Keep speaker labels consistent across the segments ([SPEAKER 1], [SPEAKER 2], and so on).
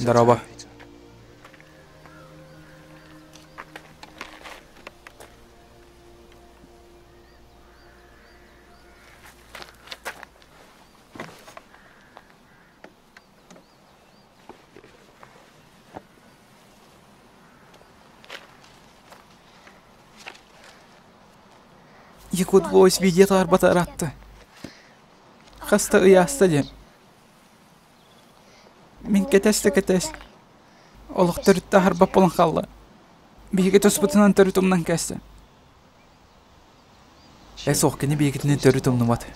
[SPEAKER 1] Дорообо. Якут Voice видео таарбата ыраатта. Хаста ыйааста диэн. Мин кэтэс да кэтэс. Олох төрүт таһарбат буолан хаалла. Биһиги туспутунан төрүт умнан кээстэ. Э суох кини биһигитини төрүт умнубат.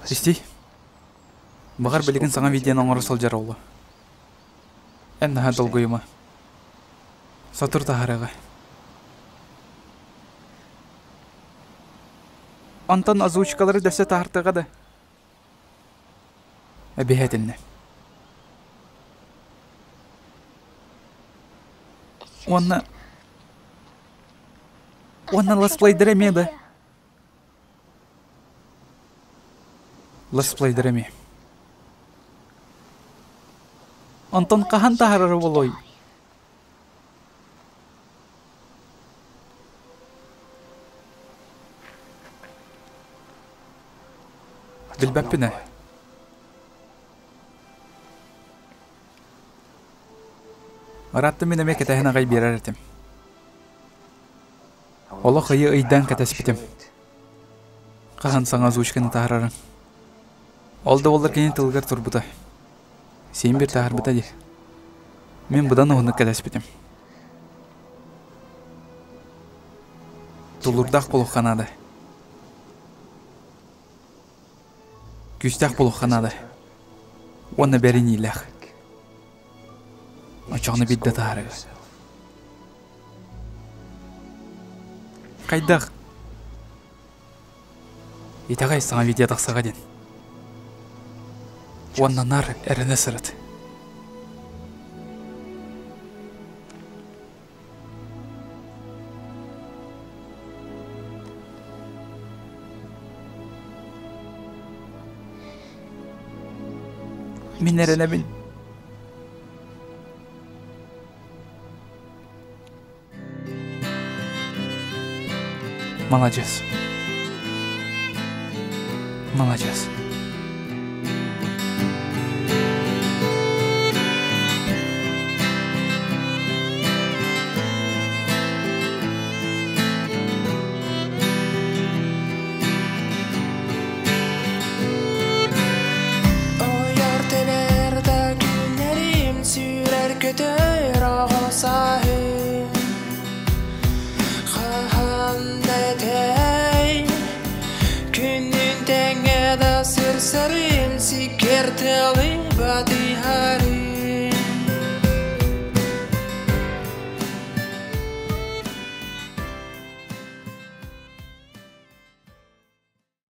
[SPEAKER 1] Истий. Баҕар билигин саҥа видеоны оҥоро сылдьар оҕо. Эн наһаа долгуйума. Сатыр таһаарыаҕа. Онтон озвучкалары дөссө таһартыаҕа да? Эбиһэтиннэ. Уонна Уонна летсплейдэр эмиэ да? Летсплейдэр эмиэ. Онтон хаһан таһаарара буолуой? Билбэппин ээ. Ыраатта мин эмиэ кэтэһэн аҕай биэрэр этим. Олох ыйы ыйдаан кэтэспитим. Хаһан саҥа озвучканы таһаарарын. Ол да буоллар кини тылыгар турбута. Син биир таһаарбыта дии. Мин быдан уһуннук кэтэспитим. Тулуурдаах буолуохха наада. Күүстээх буолуохха наада. Уонна бэриниилээх. Оччоҕуна биирдэ таһаарыга. Хайдах? Итэҕэй саҥа видео тахсаҕа диэн. Уонна наар эрэнэ сырыт. Мин эрэнэбин. Маладьыас. Маладьыас.
[SPEAKER 2] Ойор тэбэр да күннэрим сүүрэр көтөр оҕо сааһым Хаһан да этэй күнүн тэҥэ да сырсарым сиккэр тыалы батыһарым.